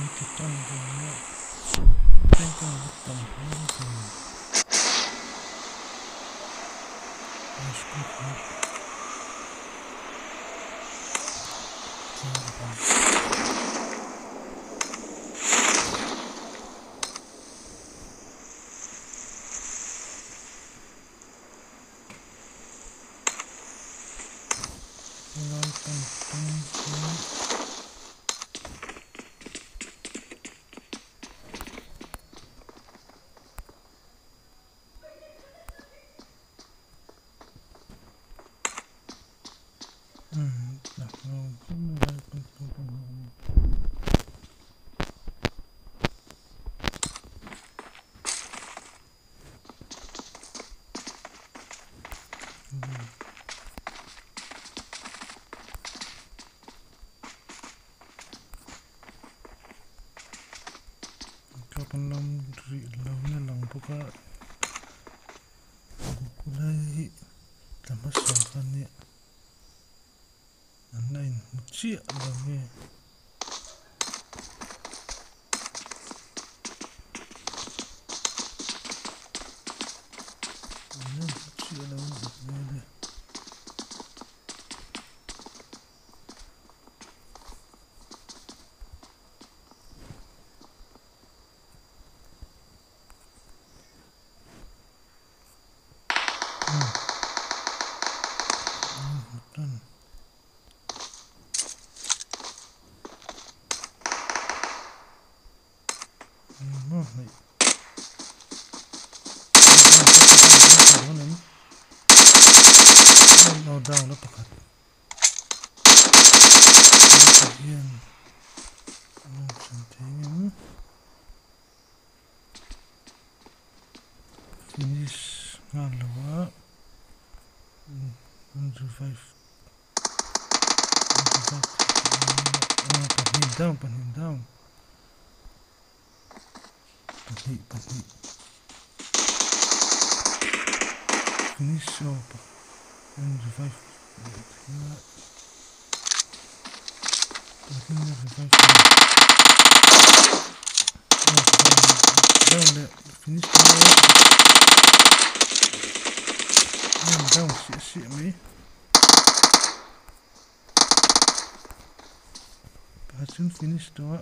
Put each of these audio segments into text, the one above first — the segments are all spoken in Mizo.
An ti tan ve a, tank a va tam hmel ve. Ice cream hi. Helai kan tum hi Kan lam rih lo na lang bawk a lai hi tla hmasa kha nia an la inhmu chiah lo nge. An la inhmu chiah lo a nih hmel e. Down a pakhat hian an chhan thei ang. Finish nghal lo a revive pahnih down pahnih down pahnih pahnih finish off and revive pahnih revive down leh finish down siah siah mai pakhat chuan finish tawh a.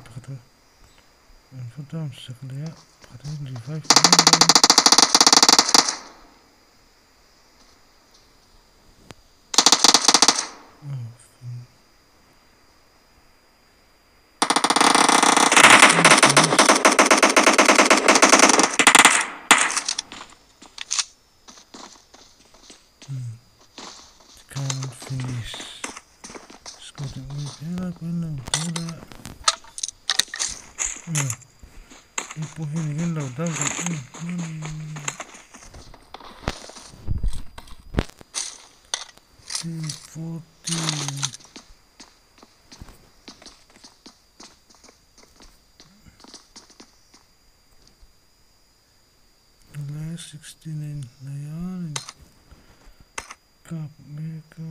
Pakhat an va down sak leh a pakhat hi revive mai mai Tikhan finish scooty ui phel a kuin lang tur a i pawh hi ni lo deuh kan en hman 14. Helai 69 hnaiha kap mek a.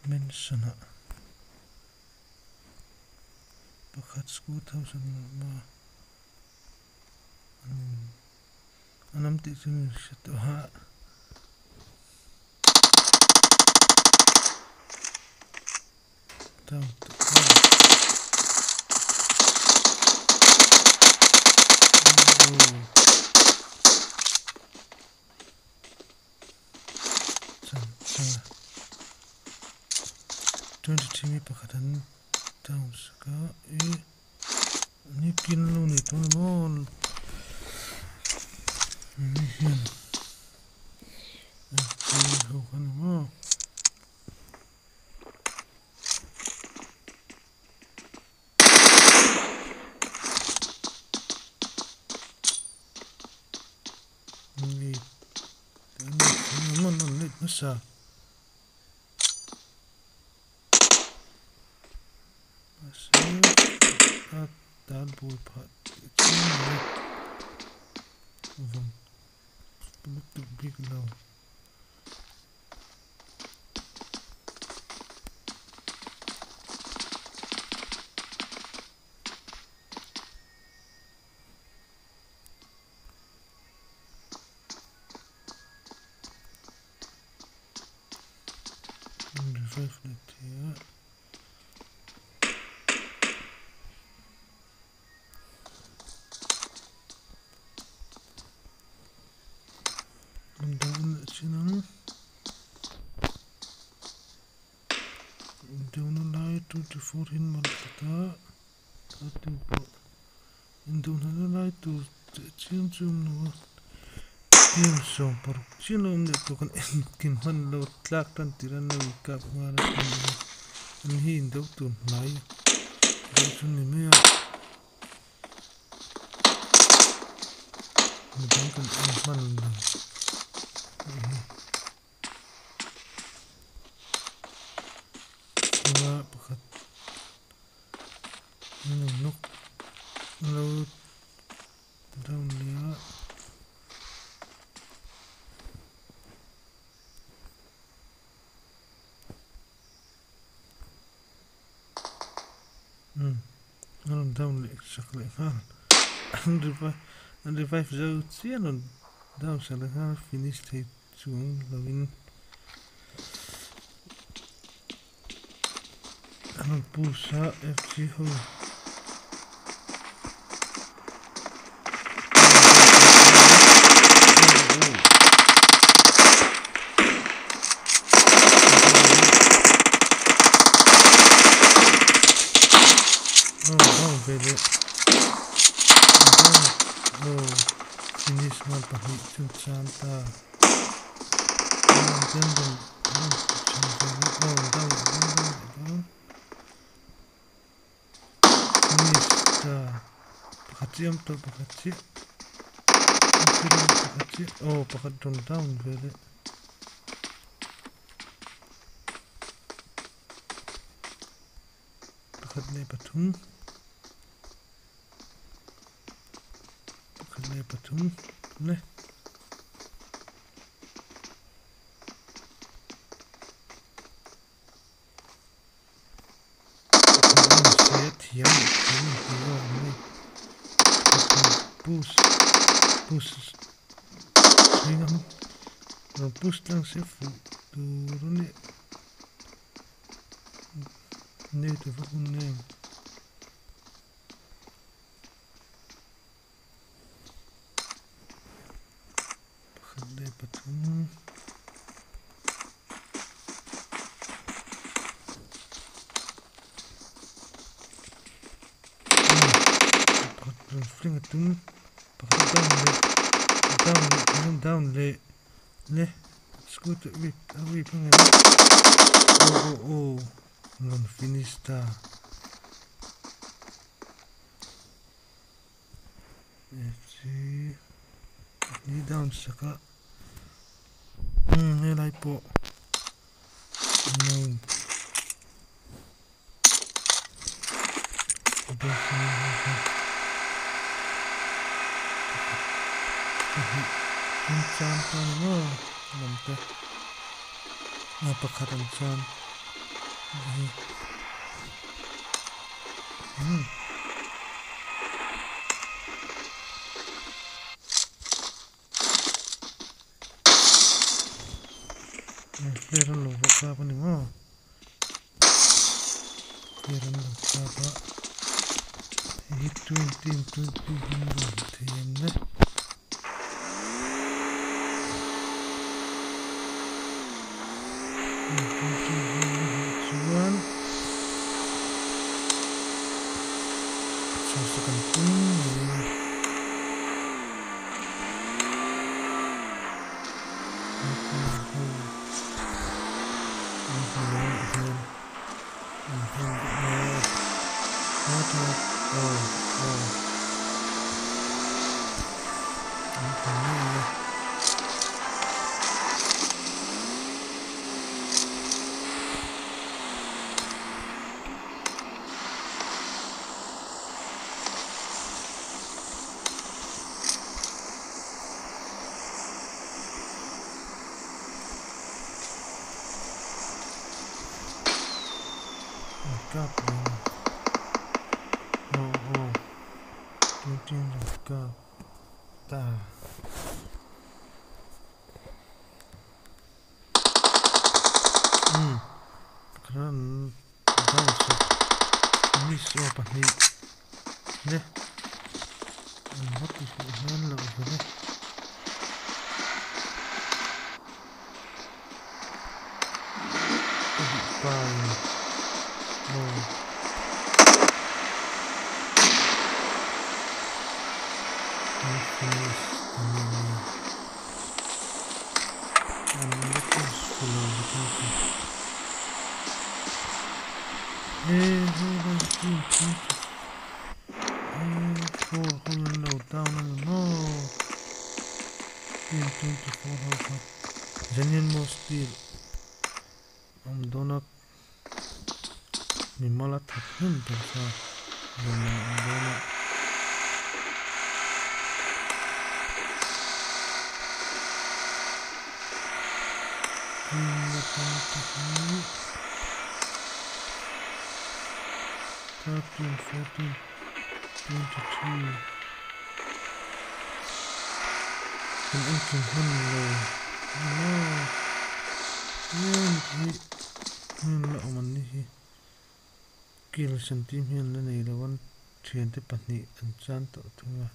Mansion ah pakhat school thousand a an awm tih chu min hre tawh a. Chan ta. 23 mi pakhat an down sak a e ni kin lo nei tawh a ni maw ni hian FG ho kha a ni maw. Nasa a tal bul phah chiang mai a vawng lutuk bik lo. Revive leh thei a. An down leh chin ang. Down lai 24 hin mal khat a. 30 pawh indohna lai tur chiam chiam lo a. Team 16 chian a awm leh tawh kan enkim hman lo tlak tan tir an lo inkap nghal a an hi indo tur hnai deuh chu ni mai a. Midang kan en hman lo Chunga pakhat an lo nawk an lo down leh a. Umm a rawn down leh sak leh nghal an revive an revive zo chiah a rawn down sak leh nghal finish thei chuang lovin a rawn push a F G ho. Finish nghal pahnih chu chan ta Finish ta pakhat chiah awm tawh pakhat chiah pakhat chiah aw pakhat rawn down ve leh. Pakhat leh pathum pakhat leh pathum le. Thiam thiam tih zawk ang mai push push thleng ang rawn push tlang se fuh tur a ni. Nei ta vak ang em? Pakhat leh pathum. Pakhat rawn fling a tum. Pakhat down leh down leh down leh le. Scooter whip a whip ang em? Aw aw aw rawn finish ta. FC ni down sak a helai pawh no An chan ta ni maw lam te a pakhat an chan hi umm player an lo va kap a ni maw. Clear an lo kap a. Hi 20 20 hian rawn thei em le. Chuan chhuahsak an tum ngei a. Ho an hmu lo a nih hmel an hmel duh mai a aw aw an hmu ngei a. Kap leh aw aw twenty kap ta. Umm khan down sak miss aw pahnih le an va ti fuh hmel loh ve le. Ka duh pa in aw. An finish ta nge nge. An la push lo ve ta chu. He he lai team 24 ho an lo down a ni maw. Team 24 ho kha Genuine Mo Steel awm dawn a mimal a that hnem ber kha lawm a awm dawn a. Team atang te hi 13, 14, 23 Kan en thing hman lo maw hian hi hmun la awm an ni hi kil san team hian la nei lo an thiante pahnih an chan tawh thung a.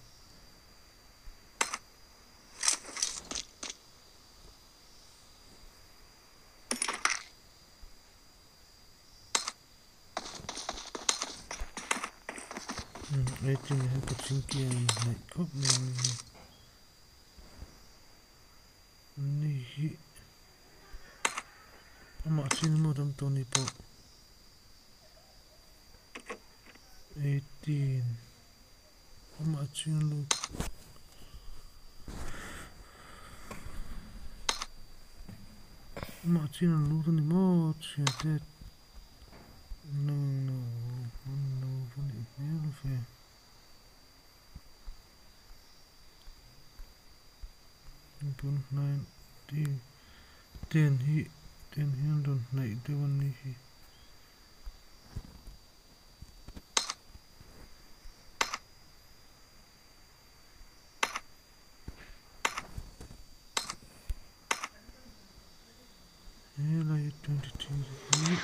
Eighteen hi ka chingki a inhnaih khawp mai a ni hi. Ni hi amah chin maw dam tawh ni pawh 18 amah chin lut amah chin an lut a ni maw thiante no no no va nih hmel ve. Tun hnai ten hi ten hian rawn hnaih deuh a ni hi. Helai 23 hi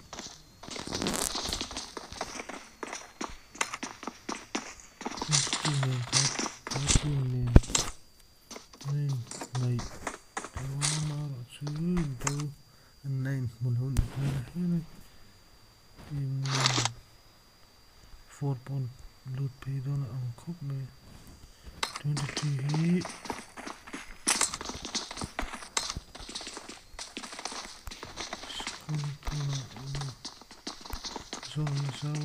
22 nen kha 13 nen a inhnaih deuh a amaherawhchu do an la inhmu lo nih hmel a helai team 4 pawh lut phei dawn a ang khawp mai a 23 hi school bulah zawng nasa a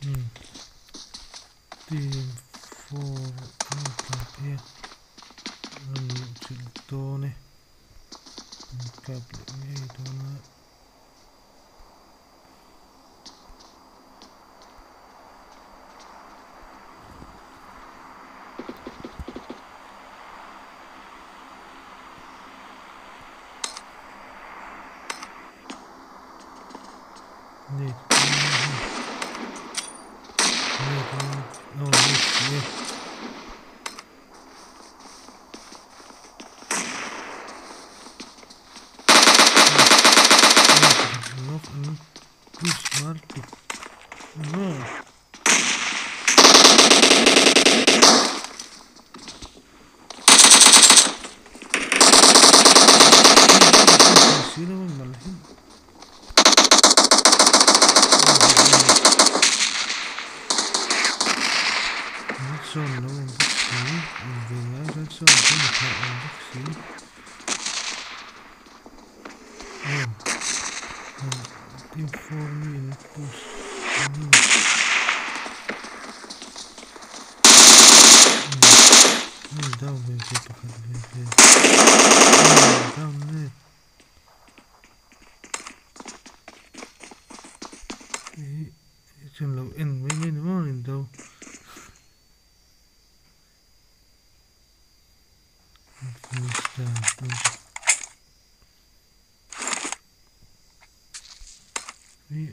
umm team 4 an tlan phei a an luhchilh dawn e an kap leh ngei dawn a. sawn lo awm bawk si inven lai chuan sawn chu mi thlah awm bawk si aw team 4 mi in push an down ve ve pakhat ve ve down let hei chuan lo en mai mai ni maw an do finish ta hei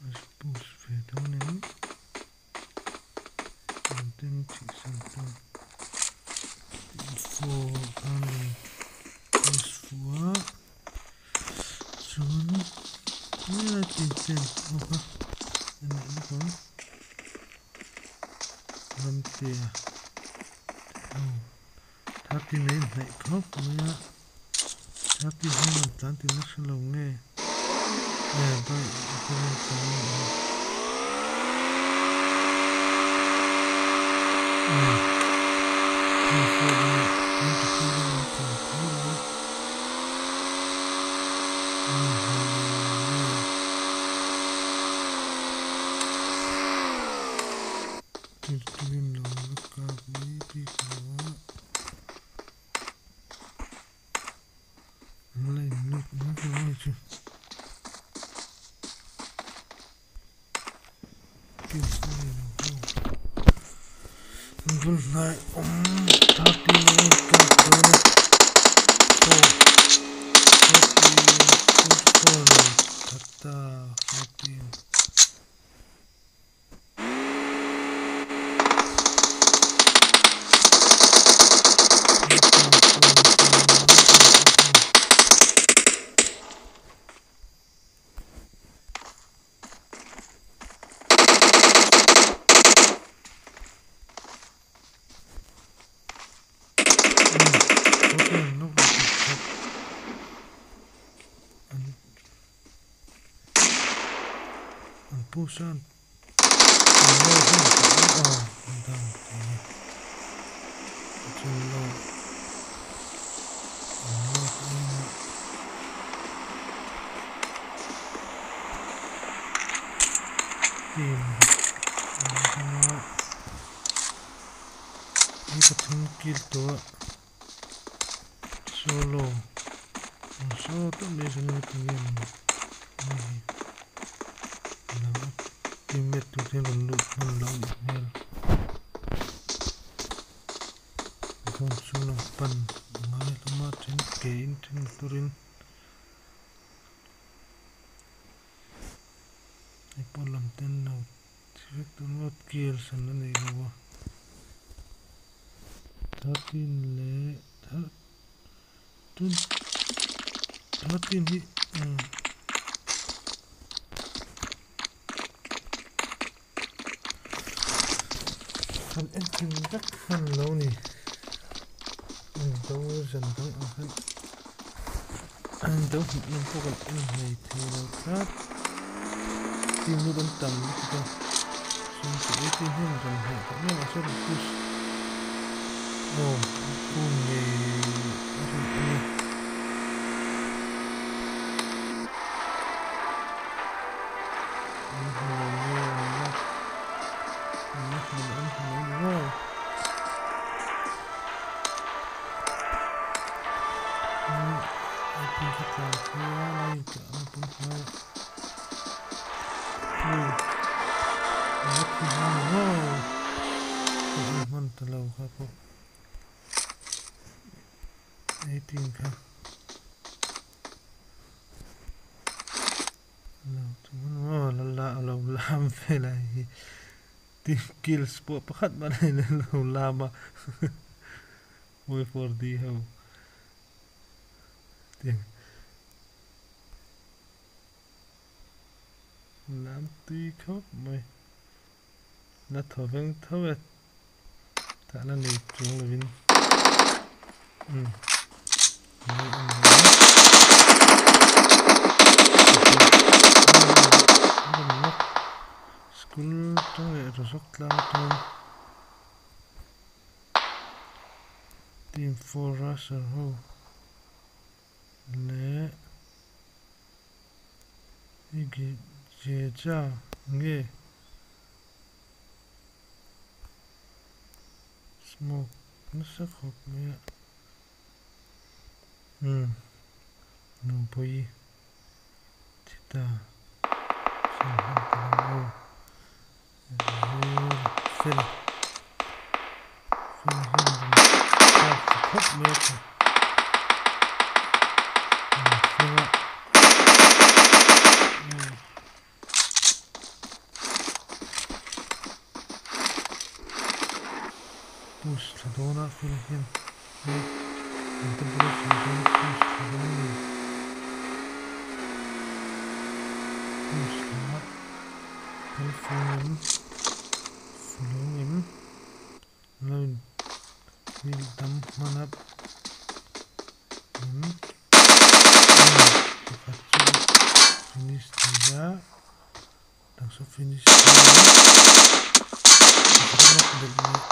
a push ve dawn em an ten thih san ta four khan rawn push fuh a chuan helai tin ten ho kha a nih bawk ang ramtea te ho thirty nine hnaih khawp mai a thirty hian rawn tlan tih na hre lo nge nge bike te rawn tlan a nih hi umm heng pawh hi twenty two lam an tlan phur a an inhmu nge twenty two hian lo la kap mai bik lo a. Bul hnai awm thirty minute kap dawn a four thirty twenty four thata fourteen. An push a Solo saw mai sawn tinge maw hei teammate tur te hian rawn lut hman lo anih hmel zone chhung lam pan a ngai hlawm a then ke in then motor in hei pawh lam ten lo thi vek tur ngawt kills an la nei lo a 13 leh 13 hi han en thim vek hman lo ni an do zan dang ang khan an do hmuh lam pawh kan en hlei thei lo tlat team lut an tam lutuk a 18 hian rawn hneh tawh mai mahse rawn push aw pu ngei a rawn awm a. An hmu lo nge an la an la hmu lo an hmu lo ni maw. An pin kha tlan phei a lai inkah na pawh hmaiah. Hman ta lo kha pawh eighteen kha lo chuan maw la la a lo lam vel a hei hi team kills pawh pakhat mah nei lo lam a y four d ho tiang. Lam tui khawp mai. La thaw veng tho e. Tah la nei chuang lovin. Um. Mai an ni a. School tang leh Rawzawk tlang atangin team 4 rusher ho leh hei Jeja nge smoke nasa khawp mai a umm nupui thi ta fel fel hian rawn thlak ta khawp mai a fel a push thla dawn a fel hian hei an te bula thla dawn a push thla dawn a ni push thla a kal fung em fu lo em lo in hil dam hman a em pakhat chu finish thei a dang saw finish thei a pakhat a nawk belh leh.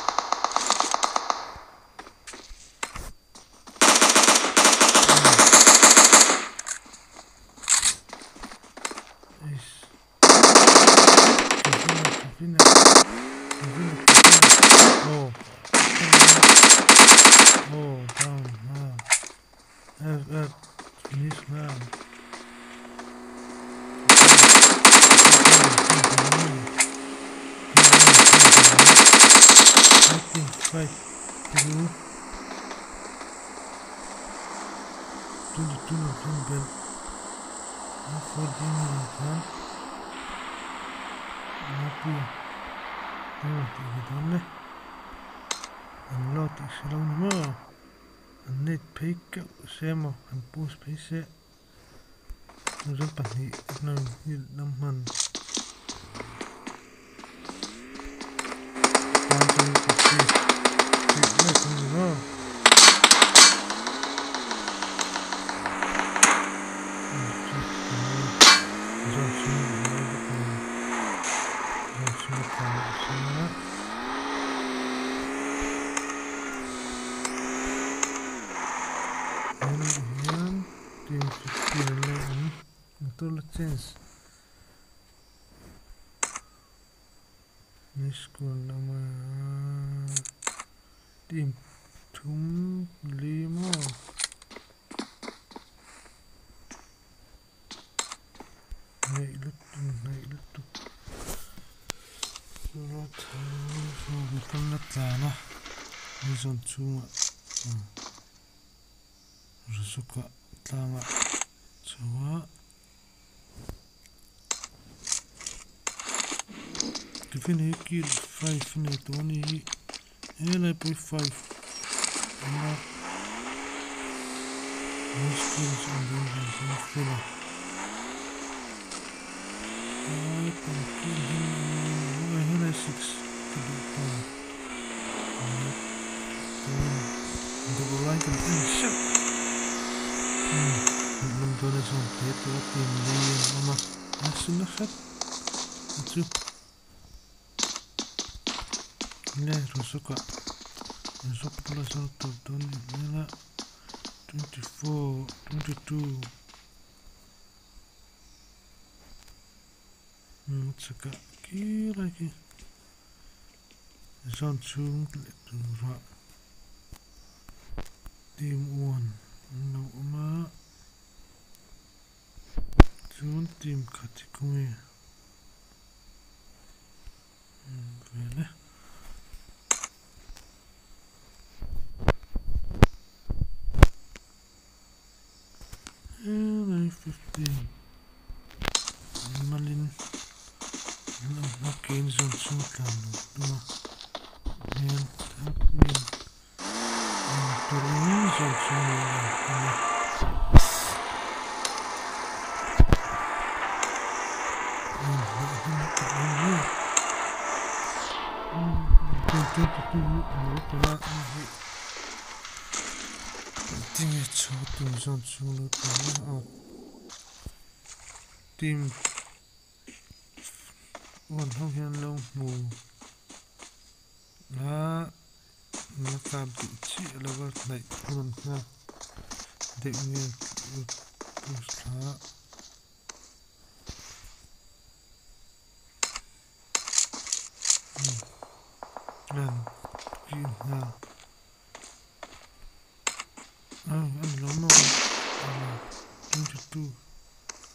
Semo an post phei se zan pahnih hnam hi lam hman tan chuan practice theih mai thung ni maw zawn chhung a ngai bawk a ni zawn chhung a tlan leh sia. Helaiah hian team 15 an lo awm motor la change ni school lama team thum li maw hnaih lutuk hnaih lutuk motor la tlan a ni zawn chhungah. Ruzuka tlangah chho a tiffin hi kil 5 a nei tawh a ni hi helai pawh hi 5 a awm a miskins an ding ve hian fel a ai pumpkin hi helai 6 ka duh ta. Duh lai kan en hreuh lam dawn a zawng te tawh a team li an awm a a sin a hret a chu le Rawzawkah Rawzawk bula zawng tur dawn a nih hmel a 24 22 chakah khi lai khi. Zan chhung leh turah team 1 an lo awm a, chuan team khat hi khawnge vel e. Helai 15 an malin an lo hma kein zawn chhung tlan lo tum a hmel thirteen an turin zawn chhung lo lang tum a. Tinge chho tum zawn chhung lo tum a team 1 ho hian lo hmu. A la kap duh chiah lo va hnaih hun an nghak deuh nge push thla a an nghal a ani lo maw 22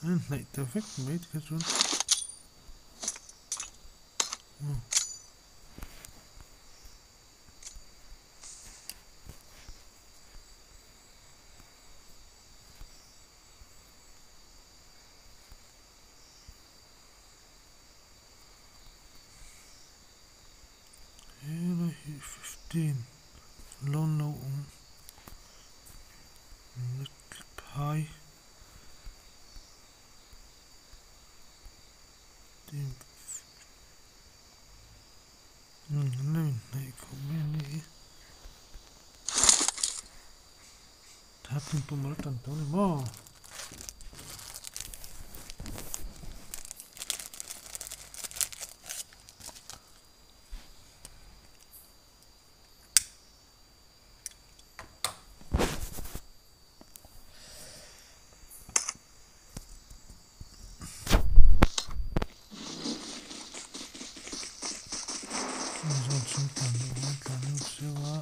an hnaih ta vek mai tikha chuan. Helai hi 15 loan lo awm phai an lo inhnaih khawp mai a ni hi 13 pawh mal tan tawh a ni maw. Zawn chhung tlan loh a tlan deuh zeuh a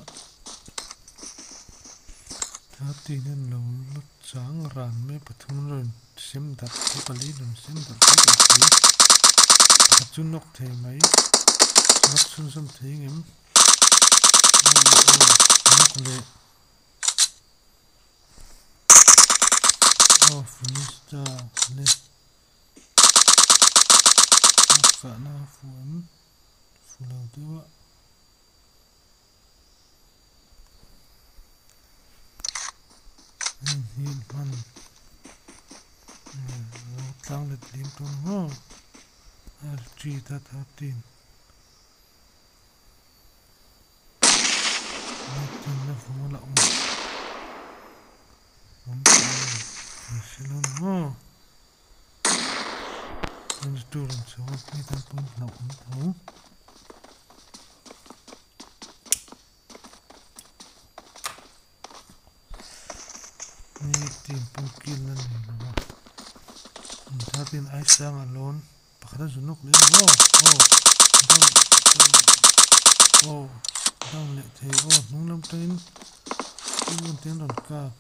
13 an lo la chang ran mai pathum an rawn sem darh thei pali an rawn sem darh thei tawh si pakhat chu nawk thei mai nawk chhunzawm thei engem aw aw nawk leh. Aw finish ta le a kahna a fu em fu lo deuh a heng hi hman lo tlang let liam tawh ang maw a retreat a 13. Tin a vung a la awm awm tawh a ni ni si lo ni maw 22 rawn chho a ni tan pawn hlauh awm tho. Ni tin pawh kil a ni lo a 13 ai sang a lawn. Pakhat a zunuk leh a maw aw down down aw down leh thei aw hnung lam tangin un te an rawn kap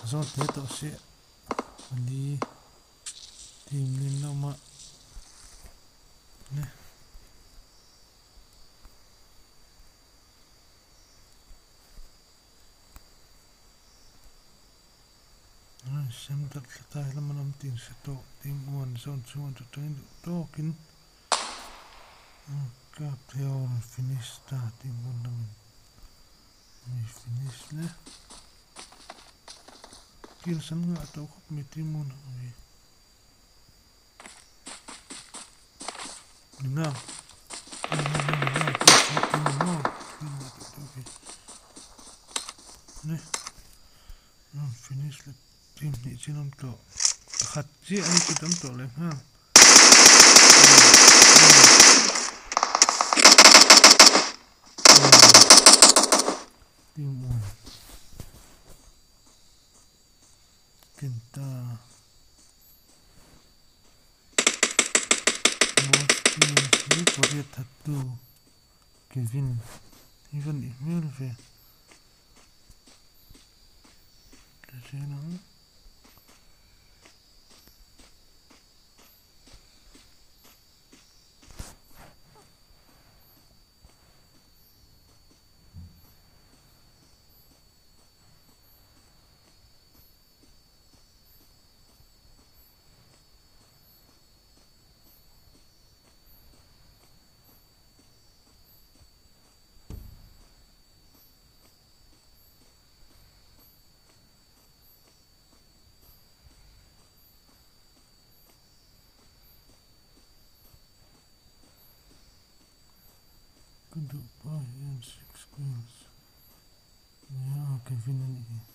a zawn hle tawh se ali team nen la awm a ne. Sem darh thla ta helam an awm tih an hre tawh team one zone chhungah chu tangin duh tawkin kap thei a rawn finish ta team one lamin mi finish le kills an nghah tawh khawp mai team one ho hi nina nina team one team ngah tawh tawk hi ne. Finish leh team hnih chin awm tawh pakhat chiah a ni chu tam tawh leh nghal. Team 1 Kenta Most team hi Korea thattu Kevin hi va nih hmel ve. Ka duh pa hian 6 queens nia Kevin a nih hi.